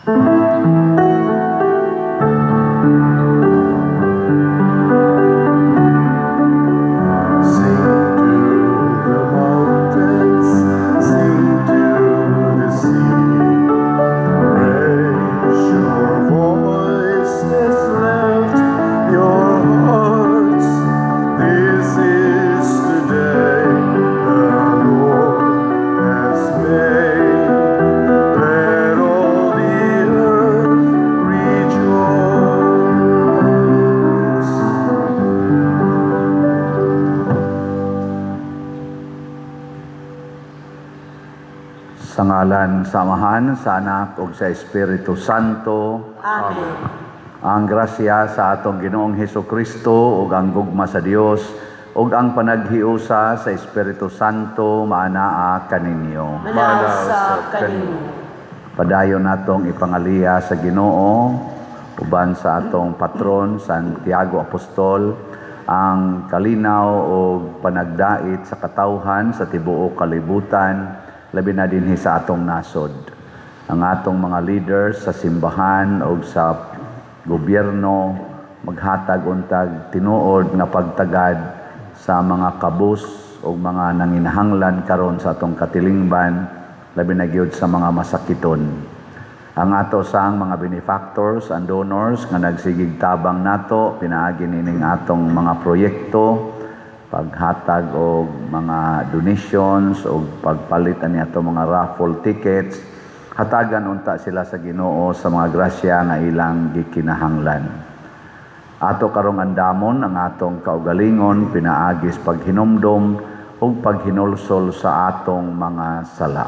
Sing to the mountains, sing to the sea. Raise your voices, lift your hearts. This is the day the Lord has made. Let all the earth rejoice. Sa ngalan sa Amahan, sa Anak ug sa Espiritu Santo. Amen. Ang grasya sa atong Ginoong Hesus Kristo ug ang gugma sa Dios ug ang panaghiusa sa Espiritu Santo maanaa kaninyo. Manausap kanimo. Padayon natong ipangaliya sa Ginoo uban sa atong patron Santiago Apostol ang kalinaw ug panagdait sa katawhan sa tibuok kalibutan, labi na dinhi sa atong nasod. Ang atong mga leaders sa simbahan ug sa gobyerno, maghatag untag tinuod nga pagtagad sa mga kabus ug mga nanginahanglan karon sa atong katilingban, labi na gyud sa mga masakiton. Ang ato sang mga benefactors and donors nga nagsigig tabang nato pinaagi nining atong mga proyekto, paghatag og mga donations og pagpalit ani ato mga raffle tickets, hatagan unta sila sa Ginoo sa mga grasya nga ilang gikinahanglan. Ato karong andamon ang atong kaugalingon pinaagi sa paghinumdom ug paghinulsol sa atong mga sala.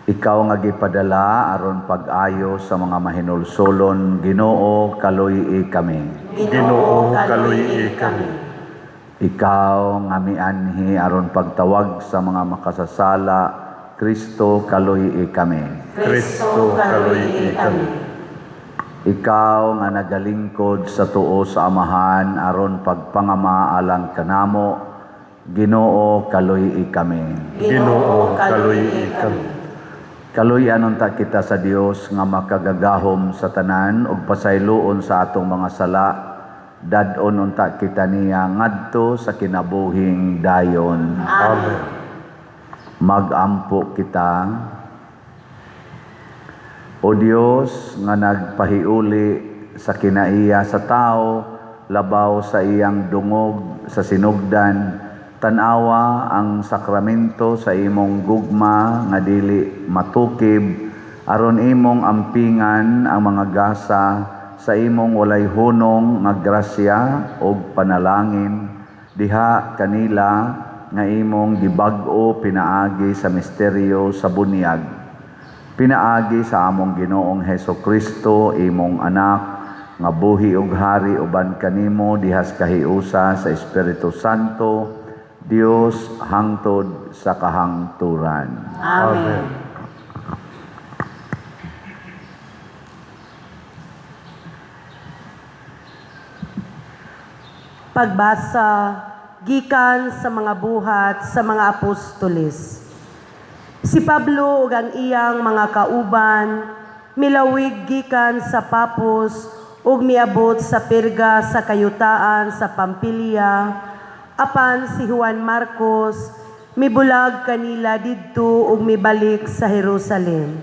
Ikaw nga gipadala aron pag-ayo sa mga mahinulsolon, Ginoo, kaluy-i kami. Ginoo, kaluy-i kami. Ikaw nga mianhi aron pagtawag sa mga makasasala, Kristo, kaluy-i kami. Kristo, kaluy-i kami. Ikaw nga nagalingkod sa tuo sa Amahan aron pagpangama alang kanamo, Ginoo, kaluy-i kami. Ginoo, kaluy-i kami. Kaluy-an unta kita sa Dios nga makagagahom sa tanan ug pasayloon sa atong mga sala. Dad-on unta kita niya ngadto sa kinabuhing dayon. Amen. Magampo kita. O Dios nga nagpahiuli sa kinaiya sa tao labaw sa iyang dungog sa sinugdan, tan-awa ang sakramento sa imong gugma nga dili matukib aron imong ampingan ang mga gasa sa imong walay hunong nga grasya ug panalangin diha kanila nga imong gibag-o pinaagi sa misteryo sa bunyag. Pinaagi sa among Ginoong Heso Kristo, imong anak, nga buhi ug hari uban kanimo dihas kahiusa sa Espiritu Santo, Dios, hangtod sa kahangturan. Amen. Pagbasa gikan sa mga buhat sa mga apostoles. Si Pablo ug ang iyang mga kauban milawig gikan sa Papos ug miabot sa Perga sa kayutaan sa Pampilia, apan si Juan Marcos mibulag kanila didto ug mibalik sa Jerusalem.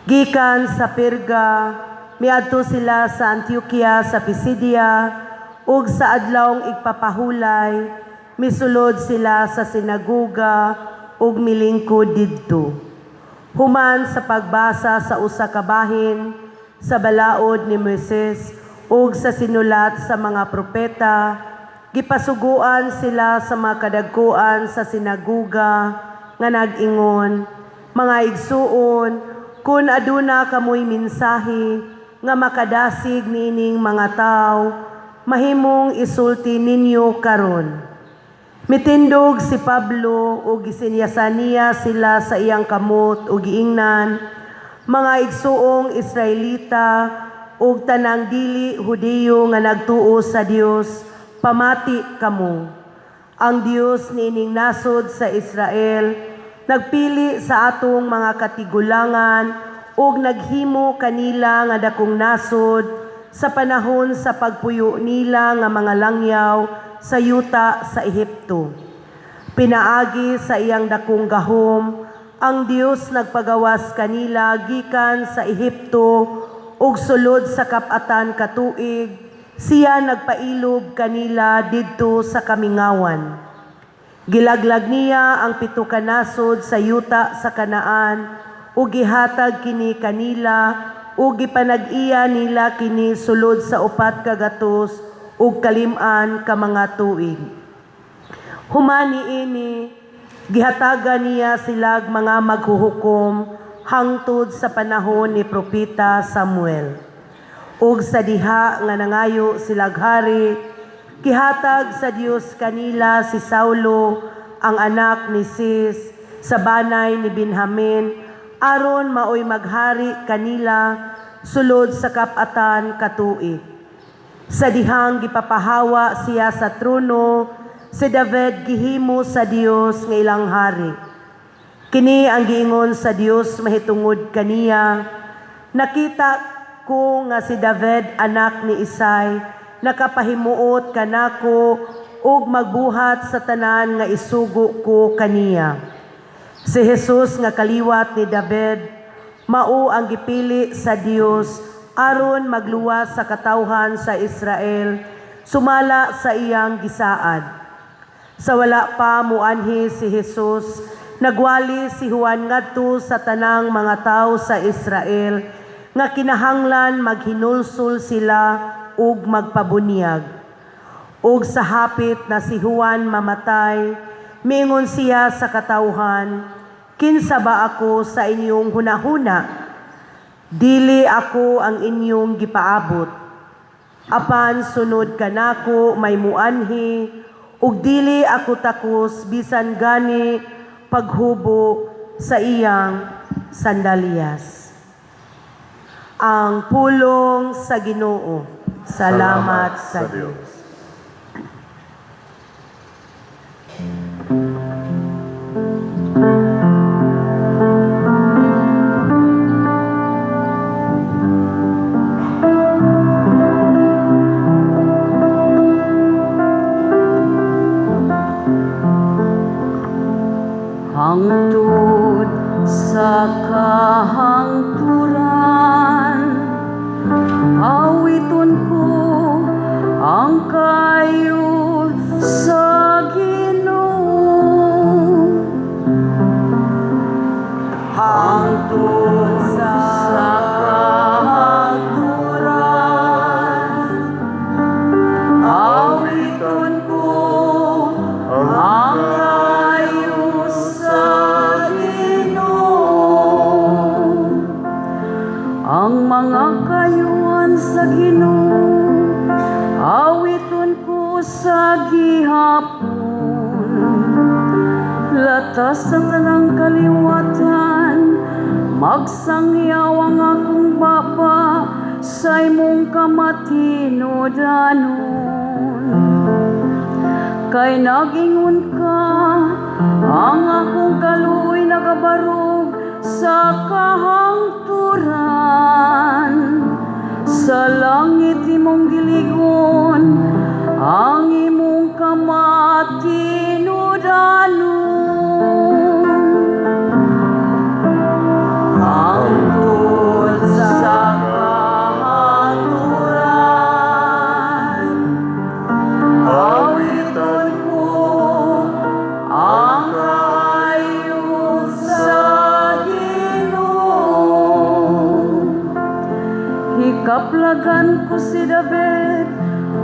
Gikan sa Perga miadto sila sa Antioquia sa Pisidia ug sa adlawng igpapahulay misulod sila sa sinagoga ug milingkod didto. Human sa pagbasa sa usa ka bahin sa balaod ni Moises ug sa sinulat sa mga propeta, gipasuguan sila sa mga kadagkuan sa sinagoga nga nag-ingon, "Mga igsuon, kun aduna kamoy mensahe nga makadasig niining mga tawo, mahimong isulti ninyo karon." Mitindog si Pablo ug gisinyasan niya sila sa iyang kamot ug giingnan, "Mga igsuong Israelita ug tanang dili Hudiyo nga nagtuo sa Dios, pamati kamo. Ang Dios niining nasod sa Israel nagpili sa atong mga katigulangan ug naghimo kanila nga dakong nasod sa panahon sa pagpuyo nila nga mga langyaw sa yuta sa Ehipto. Pinaagi sa iyang dakong gahom, ang Dios nagpagawas kanila gikan sa Ehipto ug sulod sa kap-atan ka tuig siya nagpailob kanila didto sa kamingawan. Gilaglag niya ang 7 ka nasod sa yuta sa Kanaan ug gihatag kini kanila ug gipanag-iya nila kini sulod sa 450 ka mga tuig. Human niini, gihatagan niya silag mga maghuhukom hangtod sa panahon ni Propeta Samuel. Ug sa diha nga nangayo silag hari, gihatag sa Dios kanila si Saulo, ang anak ni Cis, sa banay ni Benjamin, aron maoy maghari kanila sulod sa kap-atan ka tuig. Sa dihang gipapahawa siya sa trono, si David gihimo sa Dios nga ilang hari. Kini ang giingon sa Dios mahitungod kaniya, nakita ko nga si David anak ni Isai nakapahimuot kanako ug magbuhat sa tanan nga isugo ko kaniya. Si Jesus nga kaliwat ni David mao ang gipili sa Dios aron magluwas sa katawhan sa Israel sumala sa iyang gisaad. Sa wala pa muanhi si Jesus, nagwali si Juan ngadto sa tanang mga tawo sa Israel nga kinahanglan maghinulsol sila ug magpabunyag. Ug sa hapit na si Juan mamatay, miingon siya sa katawhan, "Kinsa ba ako sa inyong hunahuna? Dili ako ang inyong gipaabot. Apan sunod kanako may muanhi, ug dili ako takos bisan gani paghubo sa iyang sandalyas." Ang pulong sa Ginoo. Salamat sa Dios. Hangtod sa kahangturan, awiton ko ang kaayo sa Ginoo. Hangtod sa Sa kahangturan, awiton ko ang kaayo sa Ginoo. Ang mga kayuhan sa Ginoo, awiton ko sa gihapon. Latas sa tanang kaliwatan, magsangyaw ang akong baba sa imong kamatinudanon. Kay nagingon ka, ang akong kaluoy nagabarog sa kahangturan. Sa langit imong gilig-on, ang imong kamatinudanon. Hangtod sa kahangturan, awiton ko ang kaayo sa Ginoo. Hikaplagan ko si David,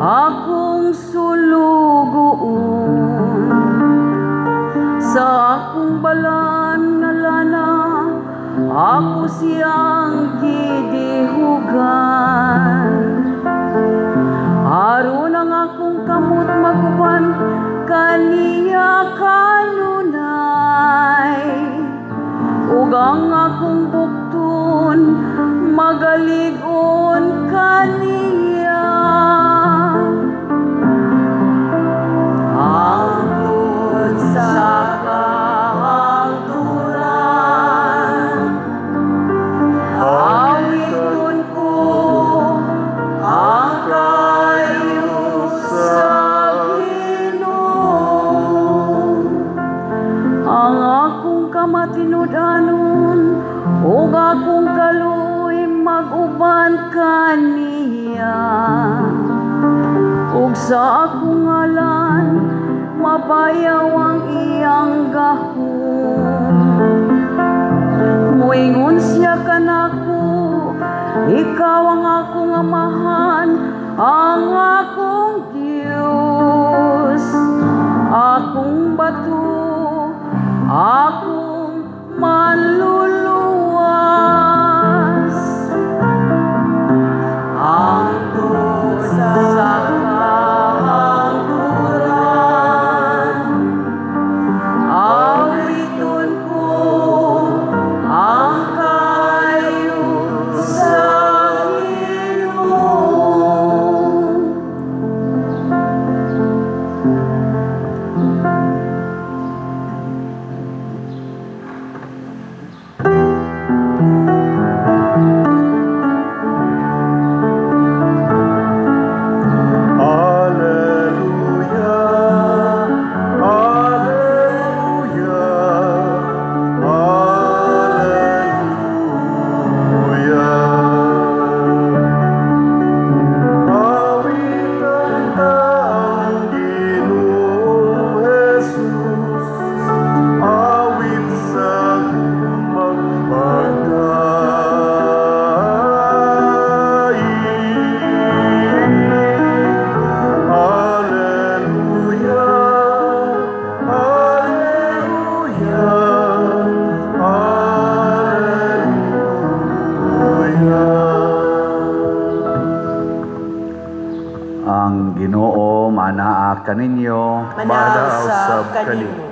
akong sulugoon. Sa akong balaan nga lana, ako siyang gidihugan. Aron ang akong kamot maguban kaniya kanunay, ug ang akong bukton magalig-on kaniya. Hangtod sa kahangturan, matud-anon ug akong kaluoy mag-uban kaniya ug sa akong ngalan mabayaw ang iyang gahom. Muingon siya kanako, "Ikaw ang akong Amahan, ang akong Diyos, akong bato, akong manluluwas." Hangtod sa kahangturan, awiton ko ang kaayo sa Ginoo. Alleluia, Alleluia, Alleluia. Awitan ta ang Ginoong Jesus, awit sa gugmang pagdait. Alleluia, Alleluia, Alleluia. Ang Ginoo maanaa kaninyo. Manaa usab usab kanimo.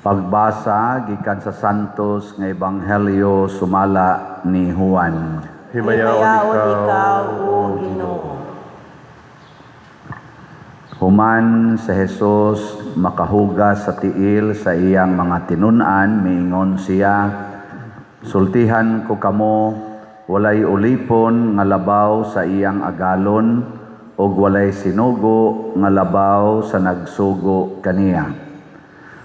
Pagbasa gikan sa Santos nga Ebanghelyo sumala ni Juan. Himayaon Himayaon ikaw, o Ginoo. Human sa Jesus makahugas sa tiil sa iyang mga tinun-an, miingon siya, "Sultihan ko kamo, walay ulipon nga labaw sa iyang agalon ug walay sinugo nga labaw sa nagsugo kaniya.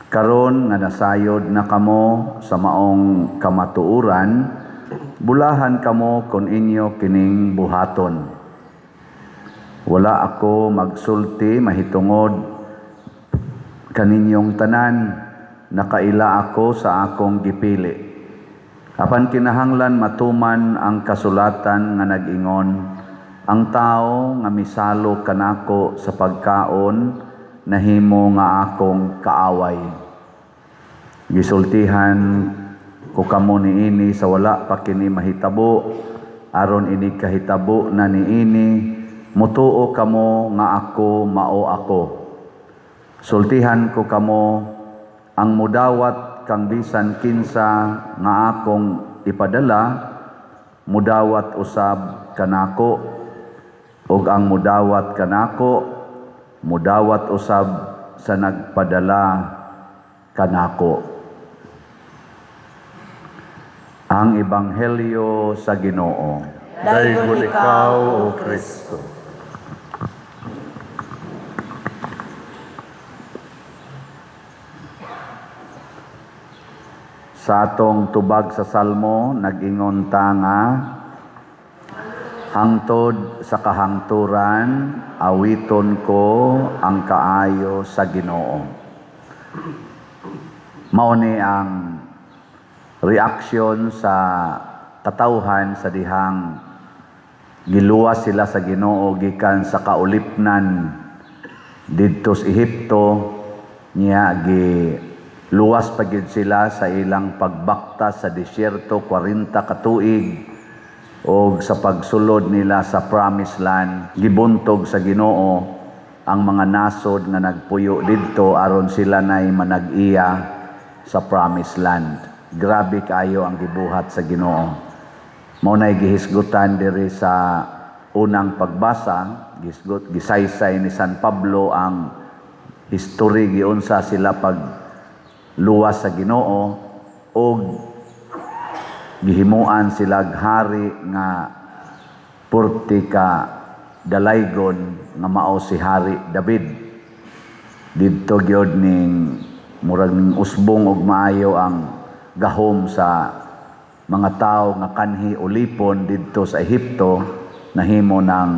Karon nga nasayod na kamo sa maong kamatuoran, bulahan kamo kon inyo kining buhaton. Wala ako magsulti mahitungod kaninyong tanan, nakaila ako sa akong gipili. Apan kinahanglan matuman ang kasulatan nga nag-ingon, 'Ang tao nga misalo kanako sa pagkaon nahimo nga akong kaaway.' Gisultihan ko kamo niini sa wala pa kini mahitabo, aron inig kahitabo na niini, mutuo kamo nga ako mao ako. Sultihan ko kamo, ang mudawat kang bisan kinsa nga akong ipadala, mudawat usab kanako, ug ang mudawat kanako, mudawat usab sa nagpadala kanako." Ang Ebanghelyo sa Ginoo. Daygon ikaw, O Kristo. Sa atong tubag sa Salmo, nag-ingon ta nga, "Hangtod sa kahangturan, awiton ko ang kaayo sa Ginoo." Mao ni ang reaksyon sa katawhan sa dihang giluwas sila sa Ginoo gikan sa kaulipnan didto sa Ehipto, niya gi luwas pa gyud sila sa ilang pagbaktas sa disyerto 40 ka tuig, og sa pagsulod nila sa Promised Land, gibuntog sa Ginoo ang mga nasod nga nagpuyo didto aron sila nay manag-iya sa Promised Land. Grabe kaayo ang gibuhat sa Ginoo. Mao nay gihisgutan diri sa unang pagbasa, gisgot gisaysay ni San Pablo ang history giunsa sila pag luwas sa Ginoo og gihimuan sila hari nga purti ka dalaygon nga mao si Hari David. Didto gyud ning murag ning usbong og maayo ang gahom sa mga tao nga kanhi ulipon didto sa Ehipto, nahimo ng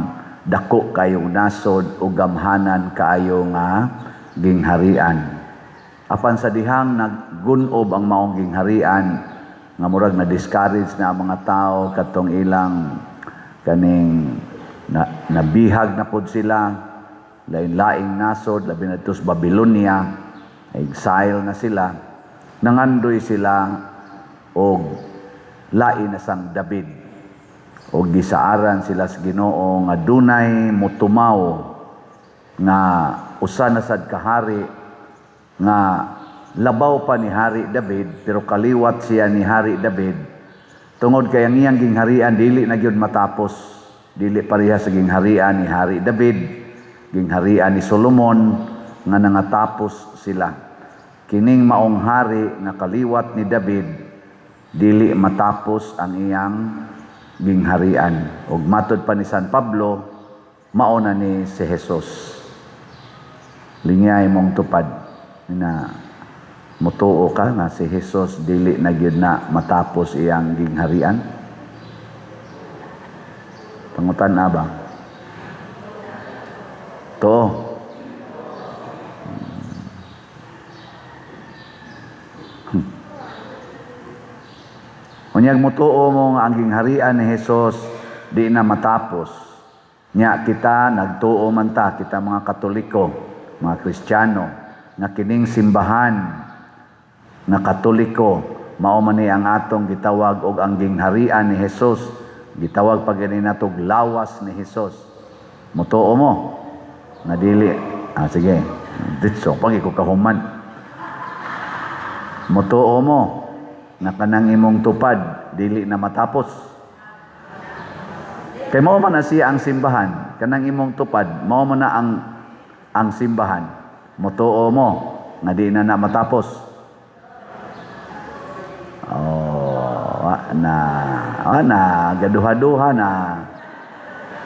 dako kayong nasod o gamhanan kaayo nga gingharian. Apan sa dihang naggunob ang maong gingharian nga murag na discourage na ang mga tao katong ilang kaning na, nabihag na pod sila, lain-laing nasod, labi na sa Babylonia, exile na sila, nangandoy sila og lain na sang David og gisaaran sila sa Ginoo nga dunay motumaw nga usa na sad kahari nga labaw pa ni Hari David, pero kaliwat siya ni Hari David tungod kay ang iyang gingharian dili na gyud matapos, dili pareha sa gingharian ni Hari David, gingharian ni Solomon nga nangatapos sila. Kining maong hari nga kaliwat ni David, dili matapos ang iyang gingharian, ug matod pa ni San Pablo, mao na ni si Jesus. Lingyay mong tupad na mutuo ka nga si Jesus dili na gyud na matapos iyang gingharian? Pangutan na ba? To. Unyag mutuo mo nga ang gingharian ni Jesus di na matapos. Nya kita nagtuo man ta, kita mga Katoliko, mga Kristiyano, nga kining simbahan nga Katoliko mao man ni ang atong gitawag og ang gingharian ni Jesus, gitawag pa gani natog lawas ni Jesus. Mutuo mo nga dili? Ah, sige, ditso pag ko kahuman. Mutuo mo nga kanang imong tupad dili na matapos? Kay mao man na siya ang simbahan, kanang imong tupad mao man na ang simbahan. Mutuo mo nga di na na matapos? Oh, wa na, wa na, gaduha-duha na.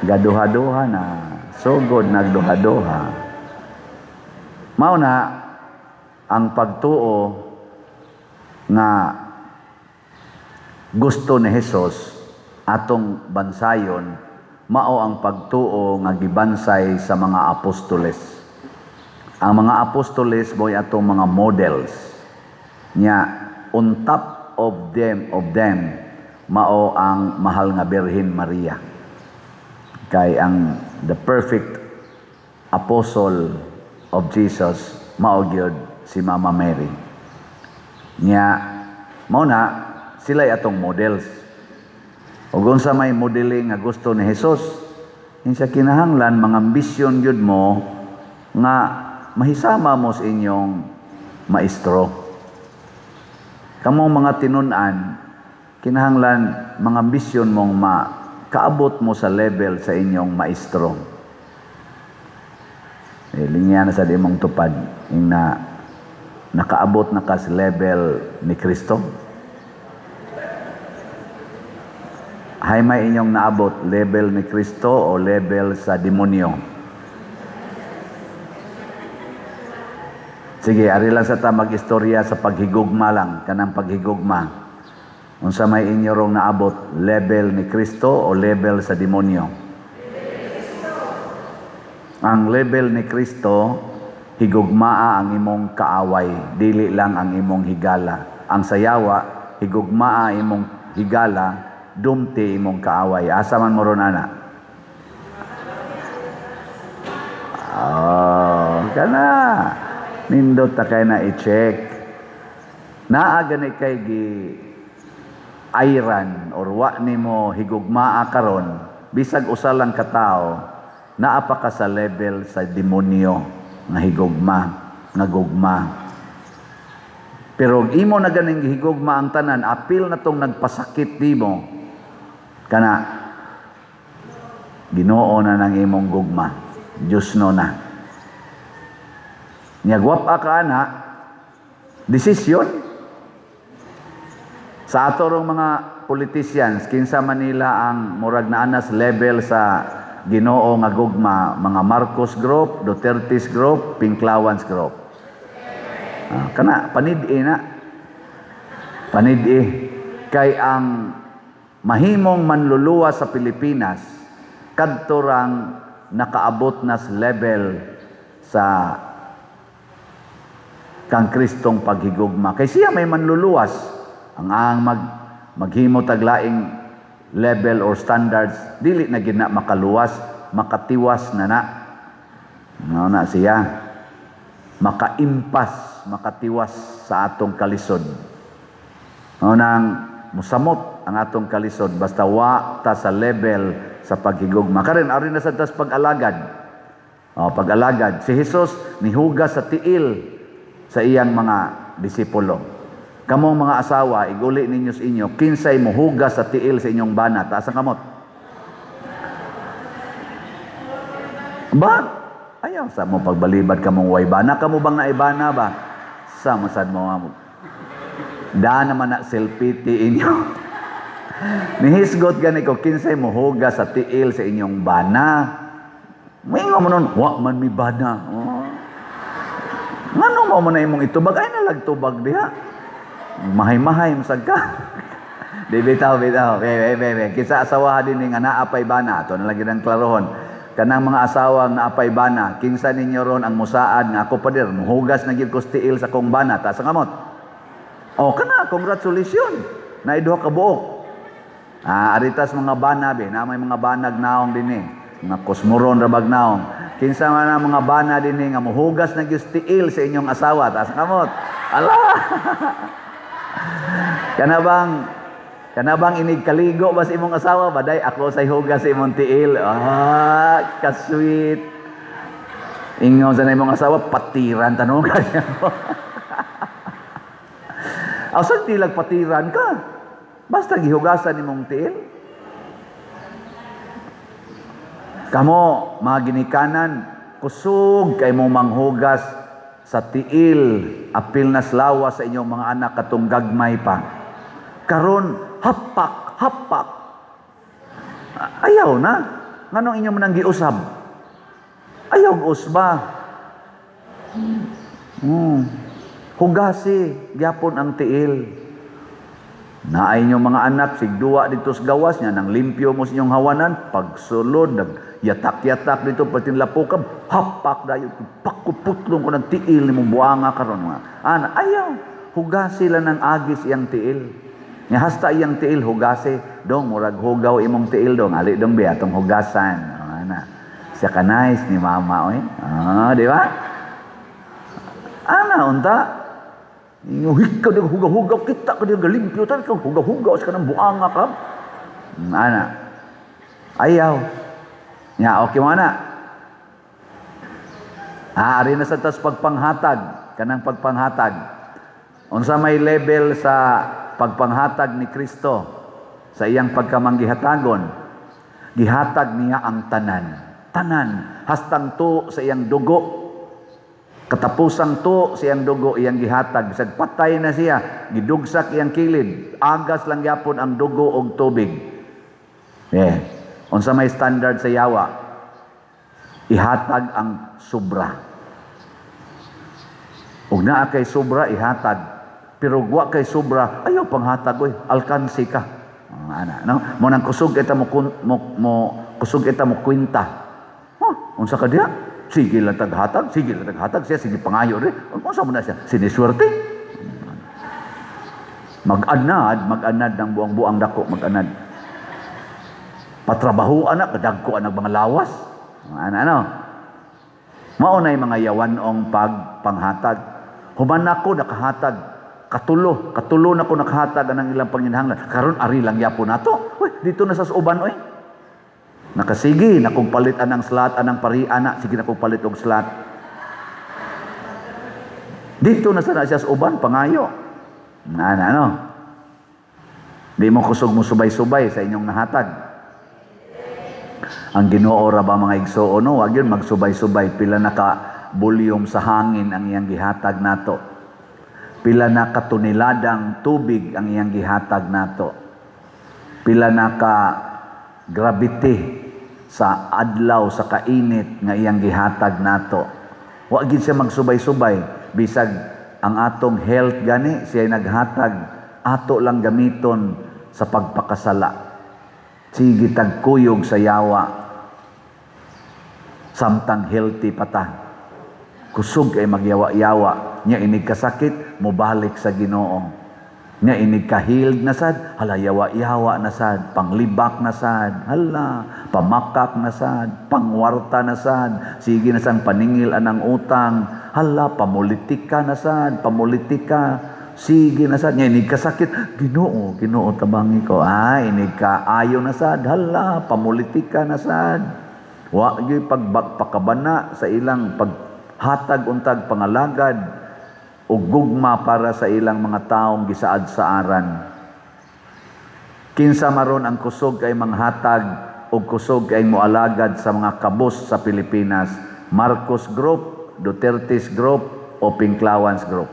Gaduha-duha na. Sugod nagduha-duha. Mao na ang pagtuo nga gusto ni Jesus atong bansayon, mao ang pagtuo nga gibansay sa mga apostoles. Ang mga apostoles mo'y atong mga models. Nya on top of them mao ang mahal nga Birhen Maria. Kay ang the perfect apostle of Jesus mao gyud si Mama Mary. Nya mao na sila atong models. Ug unsa may modeling nga gusto ni Jesus, insa kinahanglan mga ambisyon gyud mo nga mahisama mo sa inyong maestro. Kamong mga tinun-an, kinahanglan mga ambisyon mong makaabot mo sa level sa inyong maestro. Eh, linya na sa imong tupad ing na nakaabot na ka sa level ni Kristo. Hay may inyong naabot, level ni Kristo o level sa demonyo? Sige, ari lang sa ta mag-istorya sa paghigugma lang, kanang paghigugma. Unsa may inyo rong naabot, level ni Kristo o level sa demonyo? Ang level ni Kristo, higugmaa ang imong kaaway, dili lang ang imong higala. Ang sayawa, higugmaa imong higala, dumti imong kaaway. Asa man mo ron ana? Oh, kana. Nindot ta kay na i-check. Naa gani kay gi ayran or wa nimo higugmaa karon, bisag usa lang ka tawo, naa pa ka sa level sa demonyo nga higugma, nga gugma. Pero imo na ganing gihigugma ang tanan, apil na tong nagpasakit nimo, kana Ginoo na nang imong gugma, Diyos no na. Nya gwapa ka ana, desisyon. Sa ato rong mga politicians, kinsa Manila ang murag na anas level sa Ginoo nga gugma, mga Marcos Group, Duterte's Group, Pinklawans Group? Ah, kana panid na. Panid-i kay ang mahimong manluluwas sa Pilipinas kadto rang nakaabot na sa level sa kang Kristong paghigugma. Kay siya may manluluwas. Ang maghimo taglaing level or standards, dili na gid na makaluwas, makatiwas na na. No na siya. Makaimpas, makatiwas sa atong kalisod. No nang musamot ang atong kalisod basta wa ta sa level sa paghigugma. Karon ari na sa tas pag-alagad. O, pag-alagad. Si Jesus nihugas sa tiil sa iyang mga disipulo. Kamong mga asawa, iguli ninyo sa inyo, kinsay mohugas sa tiil sa inyong bana, taas ang kamot. Ba? Ayaw sa mo pagbalibad kamong way bana. Kamo bang naibana ba? Sa masad mo nga. Da naman na selfie ti inyo. Nihisgot gani ko, kinsay mohugas sa tiil sa inyong bana. Moingon mo nun, wa man mi bana. Oh. Ngano mo man na imong itubag? Ay nalagtubag diha. Mahay-mahay masag ka. Di bitaw, bitaw. Be, be, be, be. Kinsa asawa din nga naa pay bana. Ato na lagi ng klarohon. Kanang mga asawa nga naapay bana, kinsa ninyo ron ang musaad nga ako pader, muhugas na gyud ko sa tiil sa akong bana, taas ang kamot. O kana, congratulations. Naiduha ka buok. Ah, aritas mga bana be, na may mga banag naong dinhi. Mga kosmoron ra bag naong. Kinsa man ang mga bana dinhi nga muhugas na gyud tiil sa inyong asawa, taas ang kamot. Ala. Kana bang inig kaligo ba sa imong asawa baday ako say hugas sa imong tiil. Ah, ka-sweet. Ingon sa imong asawa patiran tanong kanya. Aw dilag patiran ka. Basta gihugasan imong tiil. Kamo mga ginikanan, kusog kay mo manghugas sa tiil, apil na slawa sa inyong mga anak katong gagmay pa. Karon hapak, hapak. Ayaw na. Nganong inyo man ang giusab? Ayaw usba. Hugasi gyapon ang tiil. Naay inyong mga anak sigduwa dito sa gawas niya nang limpyo mo sa inyong hawanan, pagsulod nagyatak-yatak dito patin lapokab, hapak dayon pakuputlong ko ng tiil nimong buanga karon mga. Ana, ayaw hugasi lang ng agis iyang tiil. Nga hasta iyang tiil hugasi, dong murag hugaw imong tiil dong, ali dong bi atong hugasan. Oh, ana. Siya ka nice ni mama oy. Ah, di ba? Ana unta. Inyo hikaw di hugaw-hugaw kita ka di galimpyo tan ka hugaw-hugaw sa kanang buanga ka. Ana. Ayaw. Nya okay mo ana. Ah, ari na sa tas pagpanghatag, kanang pagpanghatag. Unsa may level sa pagpanghatag ni Kristo sa iyang pagkamanggihatagon? Gihatag niya ang tanan. Tanan hastang tuo sa iyang dugo. Katapusang tuo sa iyang dugo iyang gihatag, bisag patay na siya, gidugsak iyang kilid, agas lang gyapon ang dugo og tubig. Eh, unsa may standard sa yawa? Ihatag ang sobra. Ug naa kay sobra ihatag, pero wa kay sobra ayaw panghatag oy, alkansi ka. Ana, no? Mo nang kusog kita mo, mo, mo kusog kita mo kwenta. Huh, unsa ka diha? Sige lang taghatag, sige lang taghatag siya, sige pangayo rin. Unsa mo na siya? Siniswerte. Mag-anad, mag-anad ng buang-buang dako, mag-anad. Patrabaho anak, kadagko anak mga lawas. Ano, ano? Maunay mga yawanong pagpanghatag. Human ako nakahatag. Katulo, katulo na ko nakahatag anang ilang panginahanglan. Karon ari lang yapon nato. Uy, dito na sa uban oy. Nakasige, nakong palit anang slot, anang pari ana, sige nakong palit og slot. Dito na sa na siya sa uban, pangayo. Ana, ano? Di mo kusog mo subay-subay sa inyong nahatag. Ang Ginoo ra ba mga igsoon, no? Wag yun magsubay-subay. Pila na ka volume sa hangin ang iyang gihatag nato. Pila na ka toneladang tubig ang iyang gihatag nato. Pila na ka gravity sa adlaw sa kainit nga iyang gihatag nato. Wa gid siya magsubay-subay bisag ang atong health gani siya naghatag Ato lang gamiton sa pagpakasala. Sige tagkuyog sa yawa samtang healthy pa ta. Kusog ay magyawa-yawa. Nya inig kasakit, mobalik sa Ginoo. Nya inig ka-healed na sad, hala, yawa-yawa na sad, panglibak na sad, hala, pamakak na sad, pangwarta na sad, sige na sang paningil anang utang, hala, pamulitika na sad, pamulitika, sige na sad, nya inig kasakit, "Ginoo, Ginoo, tabangi ko." Ah, inig ka ayo na sad, hala, pamulitika na sad. Wa gyud pagpakabana sa ilang paghatag untag pangalagad o gugma para sa ilang mga taong gisaad sa aran. Kinsa maron ang kusog kay manghatag o kusog kay moalagad sa mga kabus sa Pilipinas? Marcos Group, Duterte's Group o Pinklawans Group?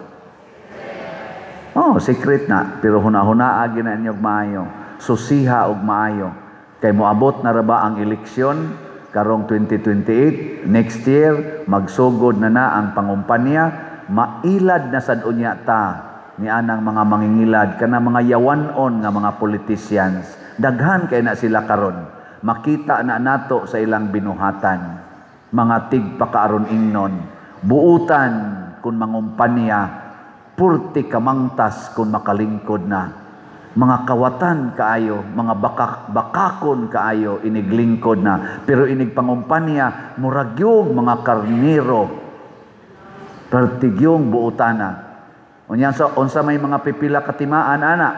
Oh, secret na, pero huna-hunaa na inyo maayo. Susiha og maayo. Kay moabot na ra ba ang eleksyon karong 2028, next year magsugod na na ang pangumpanya, mailad na sad unya ta ni anang mga mangingilad kana mga yawanon nga mga politicians. Daghan kay na sila karon, makita na nato sa ilang binuhatan, mga tigpakaaron ingnon, buutan kung mangumpanya, purti kamangtas kung makalingkod na, mga kawatan kaayo, mga bakak, bakakon kaayo iniglingkod na, pero inig pangumpanya, muragyog mga karniro, pertigyong buutana. Unya sa unsa may mga pipila katimaan ana?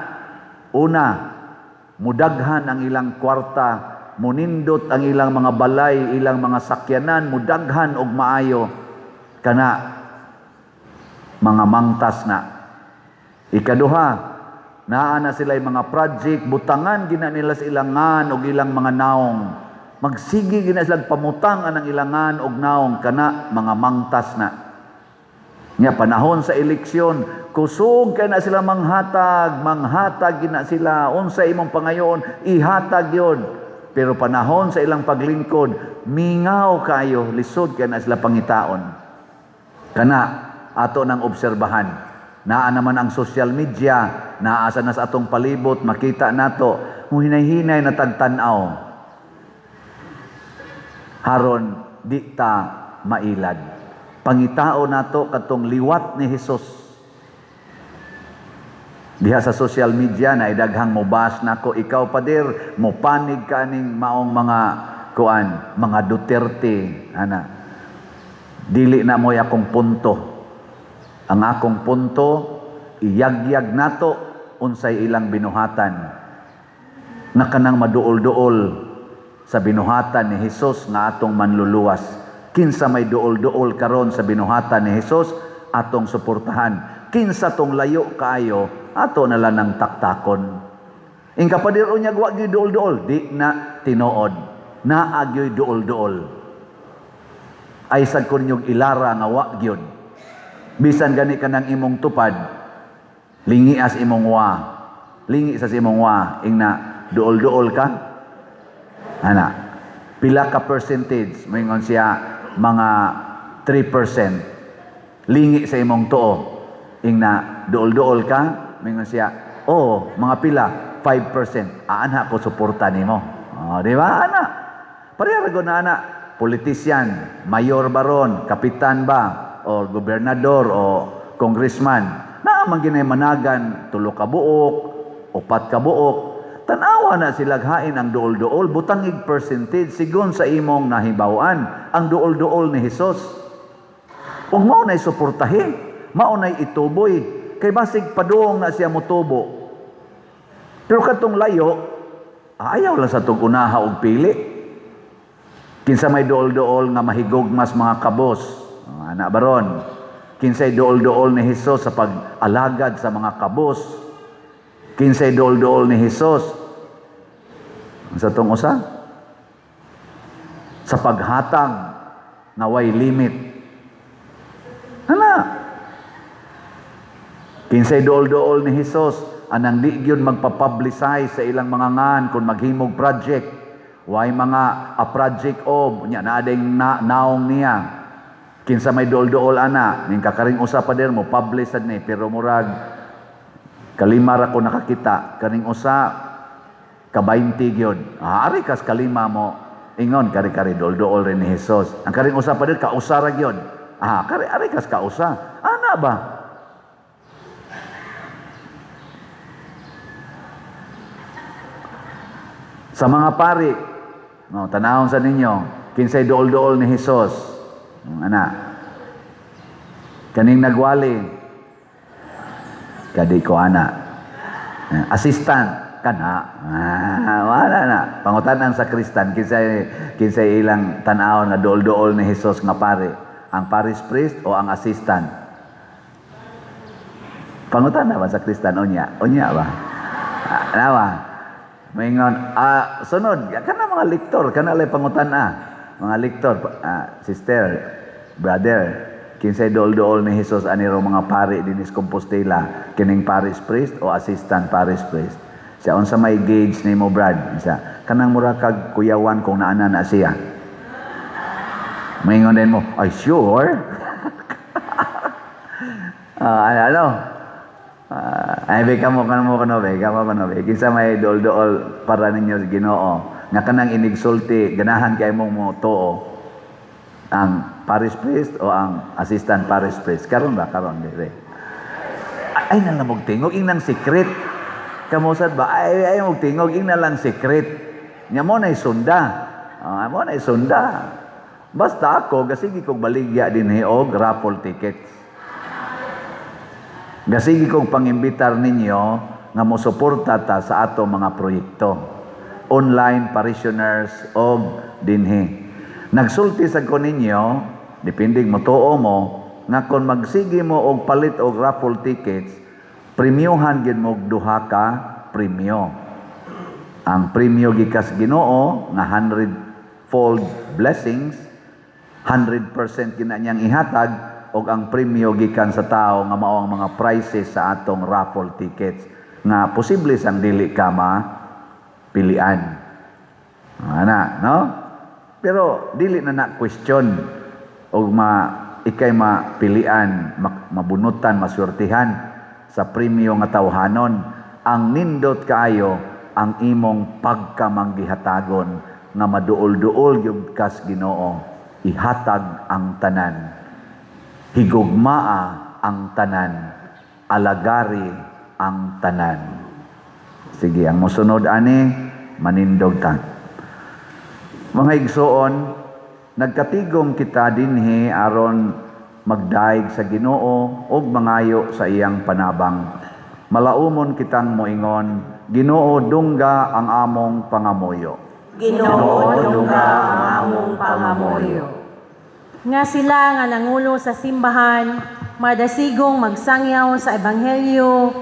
Una, mudaghan ang ilang kwarta, munindot ang ilang mga balay, ilang mga sakyanan, mudaghan og maayo kana mga mangtas na. Ikaduha, naa na sila mga project, butangan gina nila sa ilangan og ilang mga naong. Magsige gina sila pamutang anang ilangan og naong, kana mga mangtas na. Nya panahon sa eleksyon, kusog kay na sila manghatag, manghatag gina sila, unsa imong pangayon, ihatag yon. Pero panahon sa ilang paglingkod, mingaw kayo, lisod kay na sila pangitaon. Kana ato nang obserbahan. Naa naman ang social media, naa sa na sa atong palibot, makita nato, muhinay-hinay na tagtan-aw. Haron di ta mailad. Pangitao nato katong liwat ni Hesus. Diha sa social media na idaghang mobas nako, "Ikaw, pader, mopanig ka aning maong mga kuan, mga Duterte," ana. Dili na mo'y akong punto. Ang akong punto, iyagyag nato unsay ilang binuhatan. Na kanang maduol-duol sa binuhatan ni Hesus nga atong manluluwas. Kinsa may duol-duol karon sa binuhatan ni Hesus, atong suportahan. Kinsa tong layo kaayo, ato na lang ng taktakon. Ingka, "Pader, unya wa gyud duol-duol," di na tinuod. Naa gyoy duol-duol. Ay sad ko ninyong ilara nga wa gyud. Bisan gani kanang imong tupad, lingias imong wa. Lingi sa imong wa, ingna duol-duol ka. Ana, pila ka percentage? Moingon siya mga 3%. Lingi sa imong tuo. Ingna duol-duol ka, moingon siya, "Oh, mga pila, 5%." Ana ko suporta nimo. Oh, di ba? Ana. Pareha ra na ana. Politician, mayor baron, kapitan ba, o gobernador o congressman. Naa man ginay managan tulo ka buok, upat ka buok. Tanawa na sila hain ang duol-duol, butangig percentage sigon sa imong nahibaw-an ang duol-duol ni Hesus. Ug mao nay suportahi, mao nay ituboy, kay basig padung na siya motubo. Pero katong layo, ayaw lang sa tug unaha og pili. Kinsa may duol-duol nga mahigugmas mga kabos, ana baron. Kinsay duol-duol ni Hesus sa pag-alagad sa mga kabos. Kinsay duol-duol ni Hesus sa tong usa sa paghatag nga way limit. Ana. Kinsay duol-duol ni Hesus anang di gyud magpa-publicize sa ilang mga ngan kung maghimog project. Way mga a project of nya naa ding na, naong niya. Kinsa may duol-duol ana ning kakaring usa pa dir mo publish sad ni, pero murag Kalima ra ko nakakita, kaning usa ka-20 gyud. Ah, ari kas kalima mo ingon kari-kari dool-dool rin ni Jesus. Ang karing usa pa din kausa ra gyud. Ah, kari ari kas kausa. Ana ba? Sa mga pari, no, tanawon sa ninyo, kinsay dool-dool ni Jesus. Ana. Kaning nagwali, kadi ko ana. Assistant kana. Ah, wala na. Pangutanan sa Kristan kinsay ilang tan-awon nga dool-dool ni Jesus nga pari, ang parish priest o ang assistant? Pangutana ba sa Kristan unya? Unya ba? Ah, nawa. Maingon, sunod, kana mga lektor, kana lay pangutana. Mga lektor, sister, brother, kinsay dool-dool ni Jesus ani ro mga pari dinis Compostela, kining parish priest o assistant parish priest? Siya unsa may gauge nimo, Brad? Siya, kanang mura kag kuyawan kung naana na siya. Maingon din mo, ay sure. Ano, ano? Ay, beka mo kano mo kano beka mo kano be. Kinsa may dool-dool para ninyo sa Ginoo nga kanang inigsulti ganahan kay mong mo tuo, ang parish priest o ang assistant parish priest? Karon ba, karon dire? Ay nang lamog tingog ing nang secret. Kamusad ba? Ay ay mog tingog ing na lang secret. Nya mo nay sunda. Ah, mo nay sunda. Basta ako gasigi kog baligya dinhi og raffle tickets. Gasigi kong pangimbitar ninyo nga mosuporta ta sa ato mga proyekto. Online parishioners og dinhi. Nagsulti sa ko ninyo, depende mo tuo mo, nga kon magsige mo og palit og raffle tickets, premyohan gid mo og duha ka premyo. Ang premyo gikas Ginoo nga 100-fold blessings, 100% gina niyang ihatag, og ang premyo gikan sa tao nga mao ang mga prizes sa atong raffle tickets nga posible sang dili ka mapilian. Ana, no? Pero dili na na question og ma ikay mapilian, mabunutan, maswertihan sa premyo nga tawhanon. Ang nindot kaayo ang imong pagkamanggihatagon nga maduol-duol gyud kas Ginoo, ihatag ang tanan. Higugmaa ang tanan, alagari ang tanan. Sige, ang mosunod ani, manindog ta. Mga igsoon, nagkatigom kita dinhi aron magdaig sa Ginoo ug mangayo sa iyang panabang. Malaumon kitang moingon, Ginoo, dungga ang among pangamuyo. Ginoo, dungga ang among pangamuyo. Nga sila nga nangulo sa simbahan, madasigong magsangyaw sa ebanghelyo,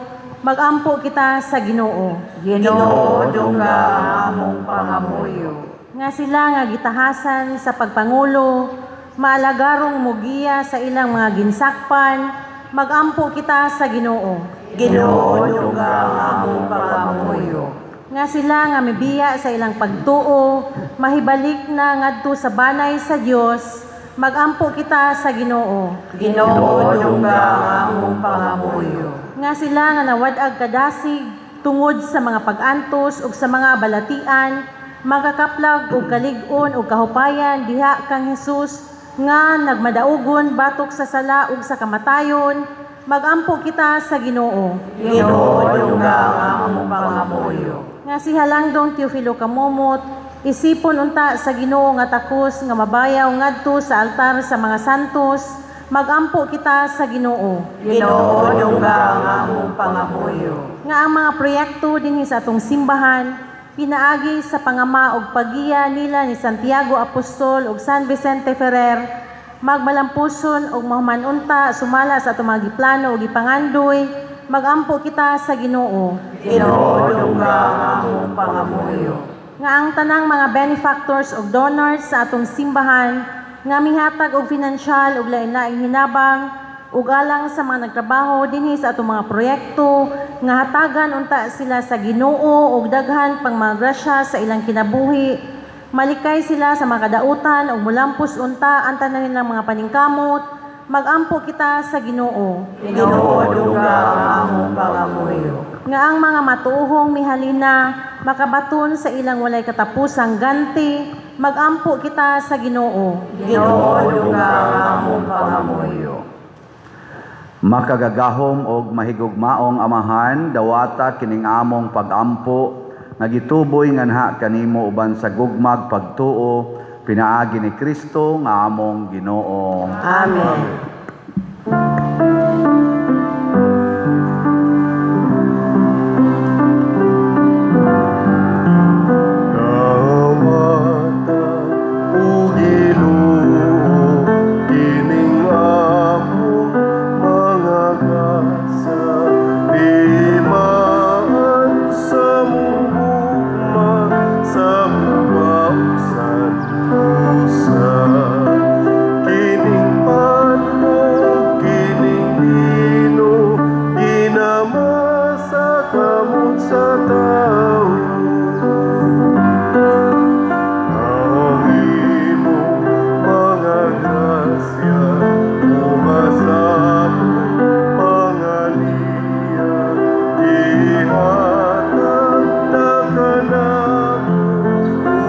magampo kita sa Ginoo. Ginoo, dungga ang among pangamuyo. Nga sila nga gitahasan sa pagpangulo, maalagarong mugiya sa ilang mga ginsakpan, magampo kita sa Ginoo. Ginoo, dungga ang among pangamuyo. Nga sila nga mibiya sa ilang pagtuo, mahibalik na ngadto sa banay sa Dios, magampo kita sa Ginoo. Ginoo, dungga ang among pangamuyo. Nga sila nga nawad-ag kadasig tungod sa mga pag-antos ug sa mga balatian, makakaplag og kalig-on ug kahupayan diha kang Hesus nga nagmadaugon batok sa sala ug sa kamatayon, magampo kita sa Ginoo. Ginoo, dungga ang among pangamuyo. Nga si Halangdong Teofilo Camomot, isipon unta sa Ginoo nga takos nga mabayaw ngadto sa altar sa mga santos, magampo kita sa Ginoo. Ginoo, dungga ang among pangamuyo. Nga ang mga proyekto dinhi sa atong simbahan pinaagi sa pangama og paggiya nila ni Santiago Apostol ug San Vicente Ferrer, magmalampuson og mahuman unta sumala sa atong mga giplano ug gipangandoy, magampo kita sa Ginoo. Ginoo, dungga ang among pangamuyo. Nga ang tanang mga benefactors ug donors sa atong simbahan nga mihatag og pinansyal ug lain-laing hinabang ug alang sa mga nagtrabaho dinhi sa atong mga proyekto, nga hatagan unta sila sa Ginoo og daghan pang mga grasya sa ilang kinabuhi, malikay sila sa mga kadautan ug mulampos unta ang tanan nilang mga paningkamot, magampo kita sa Ginoo. Ginoo, dungga ang among pangamuyo. Nga ang mga matuohong mihalina makabaton sa ilang walay katapusang ganti, magampo kita sa Ginoo. Ginoo, dungga ang among pangamuyo. Makagagahom og mahigugmaong Amahan, dawata kining among pagampo nga gituboy nganha kanimo uban sa gugmag pagtuo pinaagi ni Kristo nga among Ginoo. Amen. Dawata o Ginoo, kining among mga gasa, timaan sa mugma, sa mausan usa. Kining panto, kining bino, ginama sa kamot sa tao. Ang imong mga grasya, umasapong mga niya, ihatag na kanamo,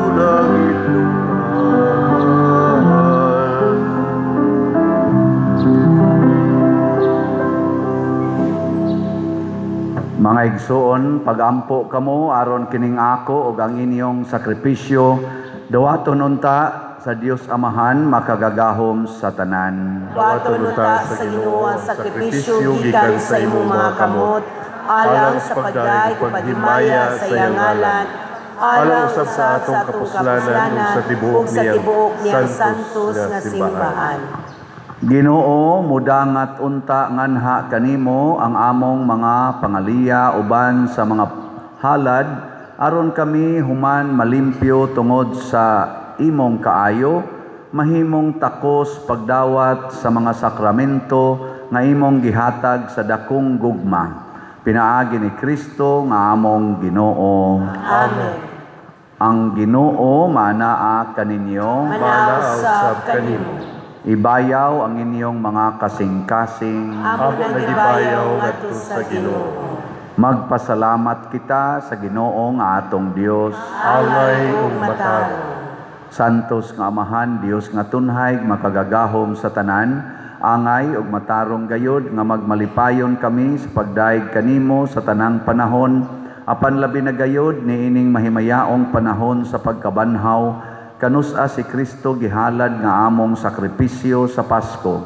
ulangit Amahan. Mga igsoon, pagampo kamo aron kining ako ug ang inyong sakripisyo dawaton unta sa Dios Amahan makagagahom sa tanan. Waton unta sa Ginoo ang sakripisyo gikan sa imong mga kamot, alang sa pagdayeg ug paghimaya sa iyang ngalan, alang usab sa atong kapuslanan ug sa tibuok ug sa niyang tibuok niyang santos santos nga nga simbahan. simbahan. Ginoo, mudangat unta nganha kanimo ang among mga pangaliya uban sa mga halad aron kami human malimpyo tungod sa imong kaayo, mahimong takos pagdawat sa mga sakramento nga imong gihatag sa dakong gugma. Pinaagi ni Kristo nga among Ginoo. Amen. Ang Ginoo manaa kaninyo. Manaa usab kanimo. Ibayaw ang inyong mga kasing-kasing. Amo Amo na na gibayaw gibayaw ngadto sa Ginoo. Magpasalamat kita sa Ginoo nga atong Dios. Angay ug matarong. Santos nga Amahan, Dios nga tunhay, makagagahom sa tanan, angay ug matarong gayod nga magmalipayon kami sa pagdaig kanimo sa tanang panahon, apan labi na gayod niining mahimayaong panahon sa pagkabanhaw, kanus-a si Kristo gihalad nga among sakripisyo sa Pasko.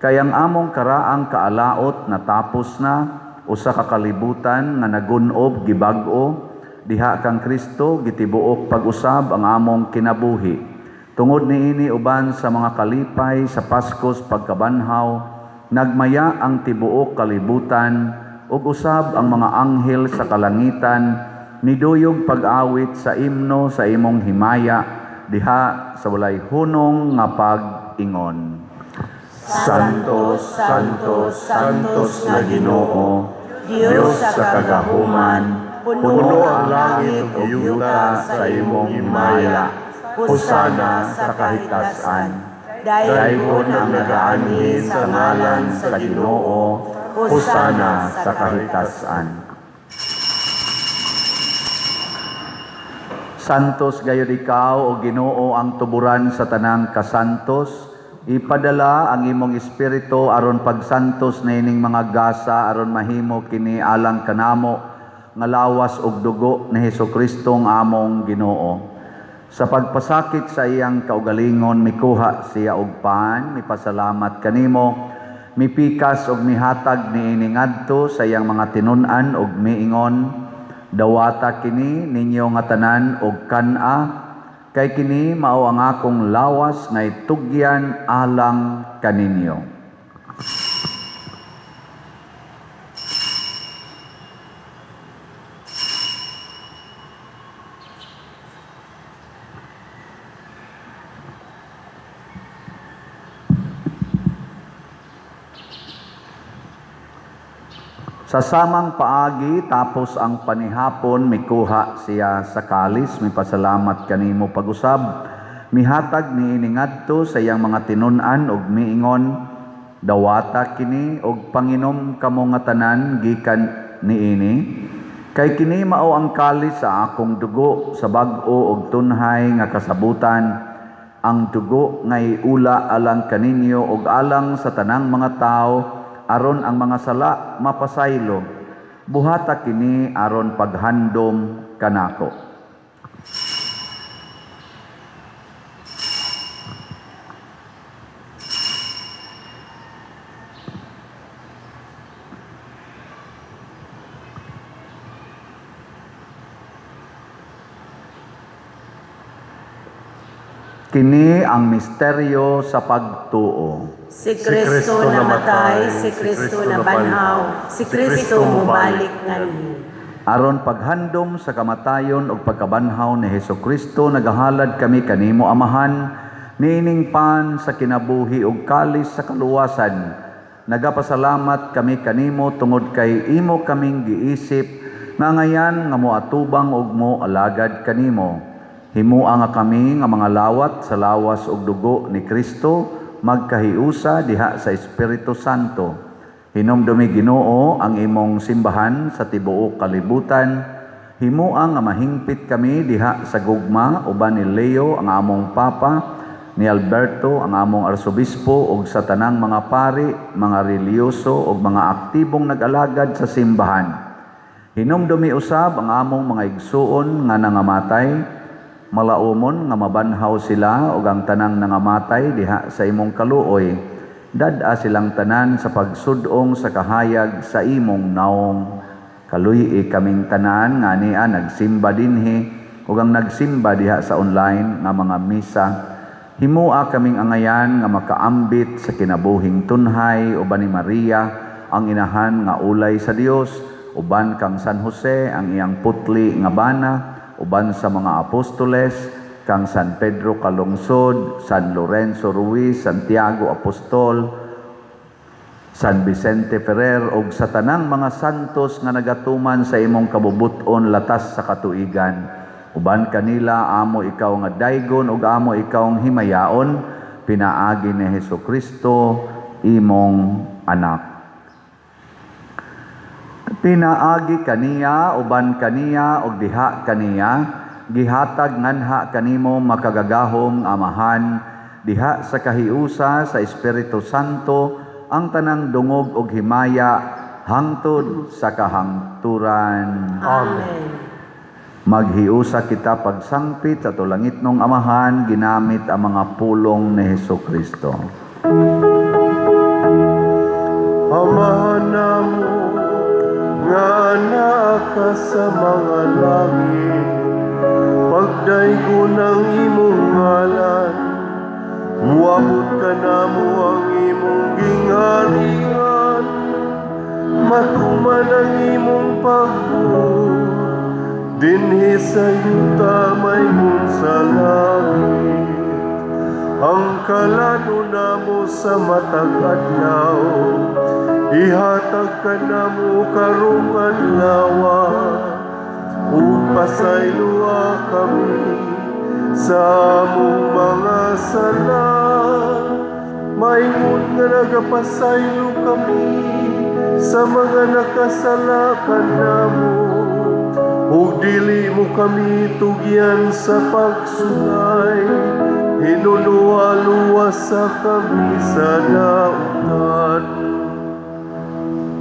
Kay ang among karaang kaalaot natapos na, usa ka kalibutan nga nagun-ob gibag-o, diha kang Kristo gitibuok pag-usab ang among kinabuhi. Tungod niini uban sa mga kalipay sa Paskos pagkabanhaw, nagmaya ang tibuok kalibutan ug usab ang mga anghel sa kalangitan niduyog pag-awit sa imno sa imong himaya diha sa walay hunong nga pag-ingon. Santo, Santo, Santos nga Ginoo, Dios sa kagahuman, puno ang langit ug yuta sa imong himaya. Hosana sa kahitasan. Daygon ang nagaanhi sa ngalan sa Ginoo. Hosana sa kahitasan. Santos gayud ikaw o Ginoo ang tuburan sa tanang kasantos. Ipadala ang imong espiritu aron pagsantos niining mga gasa aron mahimo kini alang kanamo nga lawas ug dugo ni Hesukristo nga among Ginoo. Sa pagpasakit sa iyang kaugalingon mikuha siya og pan, mipasalamat kanimo, mipikas og mihatag niini ngadto sa iyang mga tinun-an og miingon, dawata kini ninyo nga tanan og kan-a, kay kini mao ang akong lawas nga itugyan alang kaninyo. Sa samang paagi, tapos ang panihapon, mikuha siya sa kalis, mipasalamat kanimo pag-usab, mihatag niini ngadto sa iyang mga tinun-an ug miingon, Dawata kini og panginom kamo nga tanan gikan niini, kay kini mao ang kalis sa akong dugo sa bag-o og tunhay nga kasabutan, ang dugo nga iula alang kaninyo og alang sa tanang mga tawo aron ang mga sala mapasaylo. Buhata kini aron paghandom kanako. Kini ang misteryo sa pagtuo. Si Kristo namatay, si Kristo nabanhaw, si Kristo mubalik nganhi. Aron paghandom sa kamatayon ug pagkabanhaw ni Hesukristo, nagahalad kami kanimo, Amahan, niining pan sa kinabuhi ug kalis sa kaluwasan. Nagapasalamat kami kanimo tungod kay imo kaming giisip nga ngayan nga moatubang ug mo alagad kanimo. Himua nga kami nga mga lawat sa lawas ug dugo ni Kristo magkahiusa diha sa Espiritu Santo. Hinumdumi, Ginoo, ang imong simbahan sa tibuok kalibutan. Himua nga mahingpit kami diha sa gugma uban ni Leo ang among Papa, ni Alberto ang among Arsobispo ug sa tanang mga pari, mga relihiyoso ug mga aktibong nag-alagad sa simbahan. Hinumdumi usab ang among mga igsuon nga nangamatay, malaumon nga mabanhaw sila ug ang tanang nangamatay diha sa imong kaluoy. Dad-a silang tanan sa pagsudong sa kahayag sa imong naong. Kaluy-i kaming tanan nga ania nagsimba dinhi ug ang nagsimba diha sa online nga mga misa. Himua kaming angayan nga makaambit sa kinabuhing tunhay uban ni Maria ang inahan nga ulay sa Dios, uban kang San Jose ang iyang putli nga bana, uban sa mga apostoles, kang San Pedro Calungsod, San Lorenzo Ruiz, Santiago Apostol, San Vicente Ferrer ug sa tanang mga santos nga nagatuman sa imong kabubut-on latas sa katuigan. Uban kanila amo ikaw nga daygon ug amo ikaw ang himayaon pinaagi ni Hesukristo imong anak. Pinaagi kaniya, uban kaniya ug diha kaniya, gihatag nganha kanimo makagagahom Amahan diha sa kahiusa sa Espiritu Santo ang tanang dungog ug himaya hangtod sa kahangturan. Amen. Maghiusa kita pagsangpit sa tulangitnong Amahan ginamit ang mga pulong ni Hesukristo. Amahan namo nga naa ka sa mga langit, pagdaygon ang imong ngalan, muabot kanamo ang imong gingharian, matuman ang imong pagbuot dinhi sa yuta maingon sa langit. Ang kalanon namo sa matag adlaw, ihatag kanamo karong adlaw, ug pasayloa kami sa among mga sala, maingon nga nagapasaylo kami sa mga nakasala kanamo, ug dili mo kami tugyan sa pagsulay, hinunua luwasa kami sa dautan.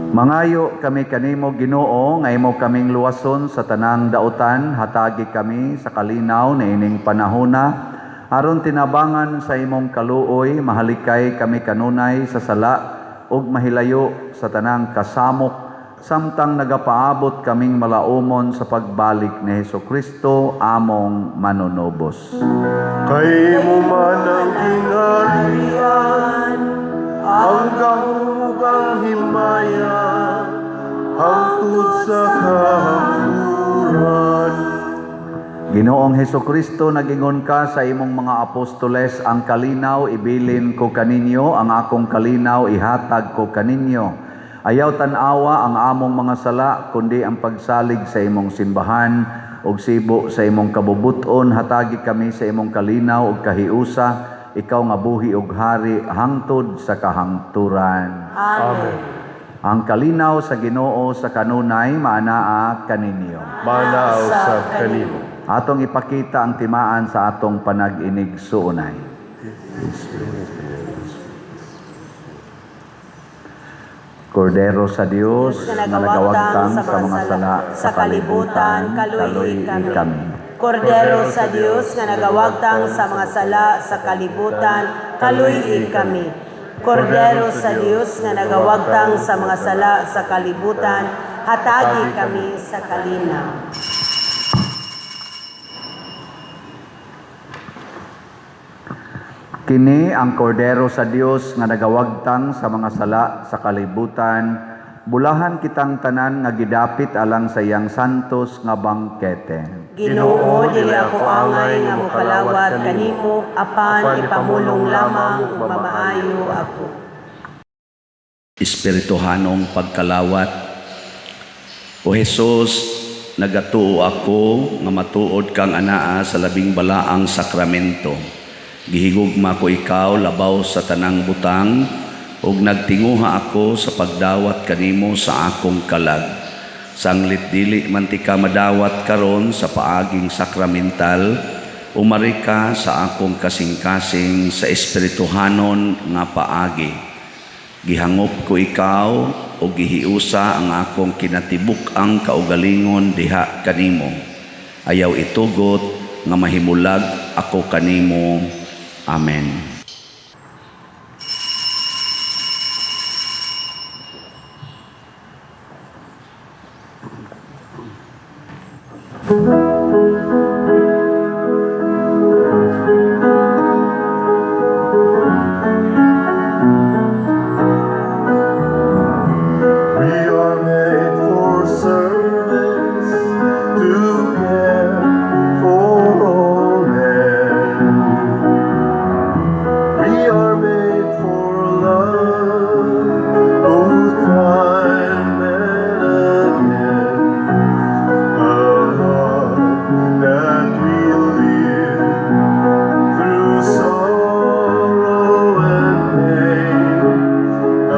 Mangayo kami kanimo, Ginoo, nga imo kaming luwason sa tanang dautan, hatagi kami sa kalinaw niining panahona aron tinabangan sa imong kaluoy mahalikay kami kanunay sa sala ug mahilayo sa tanang kasamok samtang nagapaabot kaming malaumon sa pagbalik ni Hesukristo among manunubos. Kay imo man ang gingharian, ang gahom ug ang himaya, hangtod sa kahangturan. Ginoong Hesukristo, nagingon ka sa imong mga apostoles, ang kalinaw ibilin ko kaninyo, ang akong kalinaw ihatag ko kaninyo. Ayaw tan-awa ang among mga sala, kundi ang pagsalig sa imong simbahan ug sibo sa imong kabubut-on, hatagi kami sa imong kalinaw ug kahiusa. Ikaw nga buhi ug hari hangtod sa kahangturan. Amen. Ang kalinaw sa Ginoo sa kanunay maanaa kaninyo. Manaa usab kanimo. Atong ipakita ang timaan sa atong panag-inig-suunay. Kordero sa Dios nga nga nagawagtang sa mga sala sa kalibutan, kaluy kaluy kami. Kordero sa Dios nga nagawagtang sa mga sala sa kalibutan, kaluy kami. Kordero sa Dios nga nagawagtang sa mga sala sa kalibutan, hatagi kami sa kalinaw. Kini ang kordero sa Dios nga nagawagtang sa mga sala sa kalibutan. Bulahan kitang tanan nga gidapit alang sa iyang santos nga bangkete. Ginoo, dili ako angay nga mokalawat kanimo, apan ipamulong lamang ug mamaayo ako. Espirituhanong pagkalawat. O Hesus, nagatuo ako nga matuod kang anaa sa labing balaang sakramento. Gihigugma ko ikaw labaw sa tanang butang ug nagtinguha ako sa pagdawat kanimo sa akong kalag. Sanglit dili man ti ka madawat karon sa paaging sakramental, umari ka sa akong kasing-kasing sa espirituhanon nga paagi. Gihangop ko ikaw o gihiusa ang akong kinatibuk-ang kaugalingon diha kanimo. Ayaw itugot nga mahimulag ako kanimo. Amen. We are made for service, to care for all men. We are made for love, both time and again. A love that will live through sorrow and pain. A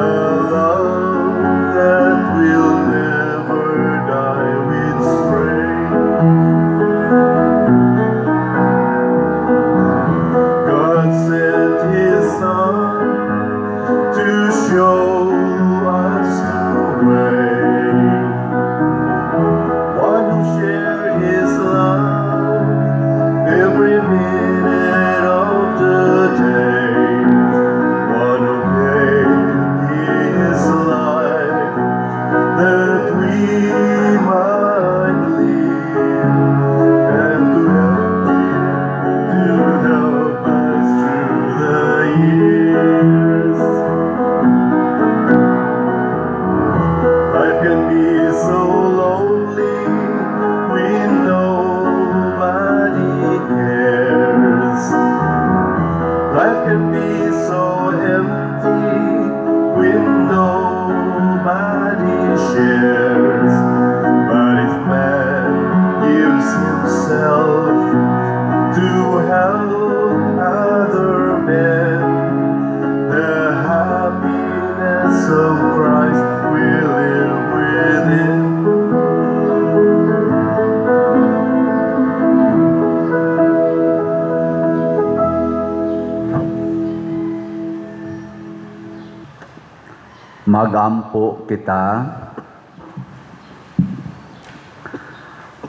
love that will never die with spring. God sent His Son to show us the way. One who shared His love every minute of the day. One who gave His life that we might live, and to help us through the years. Life can be so lonely when nobody cares. Life can be so empty when nobody shares. But if man gives himself to help other men, the happiness of Christ will live within. Magampo kita.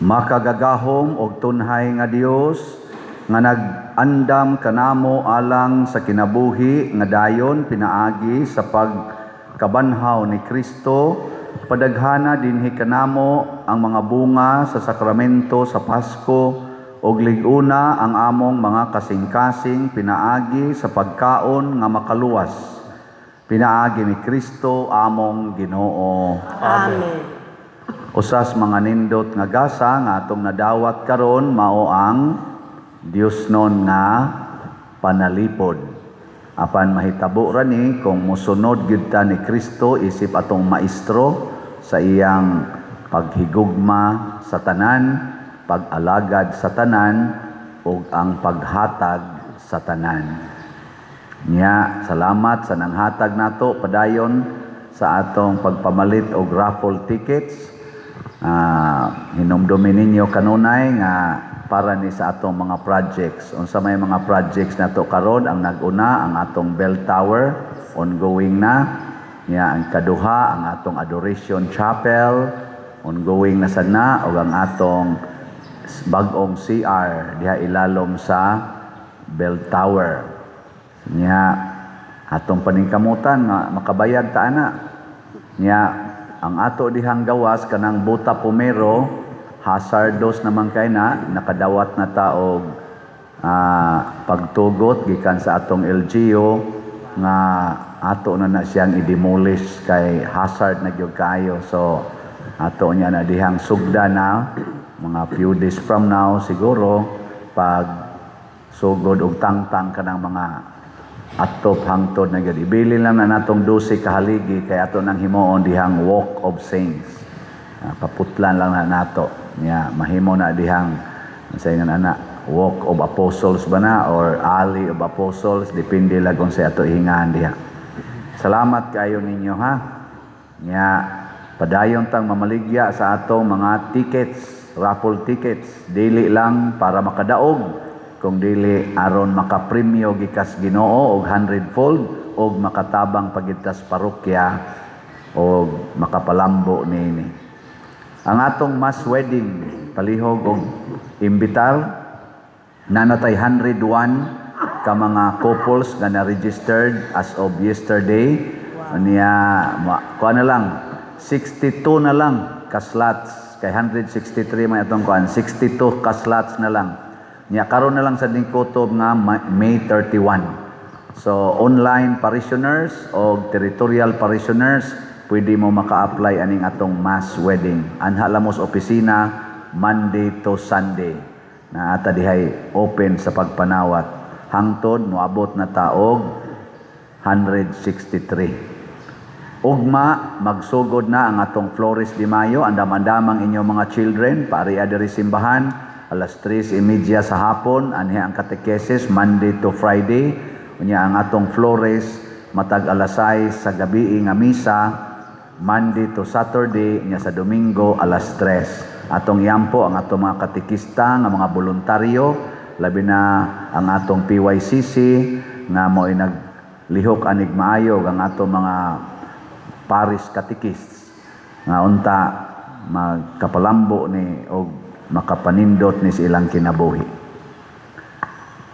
Makagagahom og tunhay nga Dios nga nag-andam kanamo alang sa kinabuhi nga dayon pinaagi sa pagkabanhaw ni Kristo, padaghana dinhi kanamo ang mga bunga sa sakramento sa Pasko ug lig-una ang among mga kasing-kasing pinaagi sa pagkaon nga makaluwas. Pinaagi ni Kristo among Ginoo. Amen. Usas mga nindot nga gasa nga atong nadawat karon mao ang Dios non nga panalipod. Apan mahitabo ra ni kung mosunod gyud ta ni Kristo isip atong maestro sa iyang paghigugma sa tanan, pag-alagad sa tanan ug ang paghatag sa tanan. Nya, salamat sa nanghatag nato padayon sa atong pagpamalit og raffle tickets. Hinumdumi ninyo kanunay nga para ni sa atong mga projects. Unsa may mga projects nato karon? Ang nag-una, ang atong bell tower, ongoing na. Nya ang kaduha, ang atong Adoration Chapel, ongoing na sad na, ug ang atong bag-ong CR diha ilalom sa bell tower. Nya atong paningkamutan nga makabayad ta ana. Nya ang ato dihang gawas kanang Botafumeiro, hazardous naman kay na, nakadawat na ta og pagtugot gikan sa atong LGU nga ato na na siyang i-demolish kay hazard na gyud kaayo. So ato niya na dihang sugda na mga few days from now siguro, pag sugod og tangtang kanang mga atop hangtod na gyud. Ibilin lang na natong 12 ka haligi kay ato nang himuon dihang Walk of Saints. Kaputlan lang na nato nya, mahimo na dihang sa ingon ana, Walk of Apostles ba na or Alley of Apostles, depende lang kung sa ato ihingahan diha. Salamat kayo ninyo, ha. Nya padayon tang mamaligya sa atong mga tickets, raffle tickets, dili lang para makadaog kung dili aron makapremyo gikas Ginoo og hundredfold og makatabang pagid tas parokya og makapalambo niini. Ang atong mass wedding, palihog og imbitar, nanatay 101 ka mga couples nga na-registered as of yesterday. Niya, kuha na lang, 62 na lang ka slots kay 163 may atong kuan, 62 ka slots na lang. Nya karon na lang sa kutob nga May 31. So online parishioners o territorial parishioners, pwede mo maka-apply aning atong mass wedding. Anha lang mo sa opisina Monday to Sunday. Na ata dihay open sa pagpanawat hangtod moabot na taog 163. Ugma magsugod na ang atong Flores de Mayo. Andam-andamang inyong mga children paari diri simbahan alas 3:30 sa hapon. Anhi ang katekesis Monday to Friday. Unya ang atong Flores matag alas 6 sa gabi nga misa Monday to Saturday, nya sa Domingo alas 3. Atong yampo ang atong mga katekista nga mga voluntaryo, labi na ang atong PYCC nga mo'y naglihok anig maayo, ang atong mga parish catechists nga unta magkapalambo ni og makapanindot ni sa ilang kinabuhi.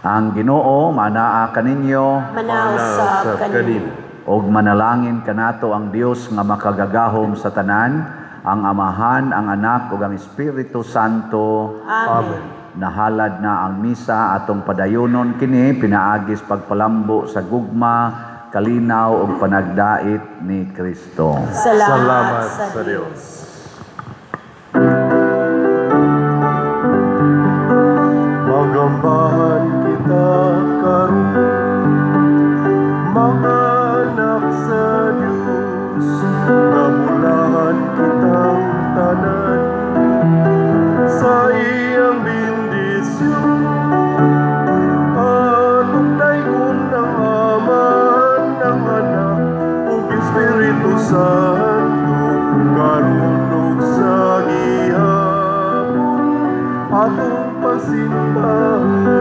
Ang Ginoo manaa kaninyo. Manausap kanimo. Og manalangin kanato ang Dios nga makagagahom sa tanan, ang Amahan, ang Anak ug ang Espiritu Santo. Amen. Nahalad na ang misa. Atong padayonon kini pinaagis pagpalambo sa gugma, kalinaw ug panagdait ni Kristo. Salamat, Salamat sa sa Dios. Dios. Magambahan kita karon, mga anak sa Diyos, nabulahan kitang tanan sa iyang bendisyon. Atong daygon ang Amahan, ang Anak, ug Espiritu Santo, karon ug sa gihapon, atong pasimbahon.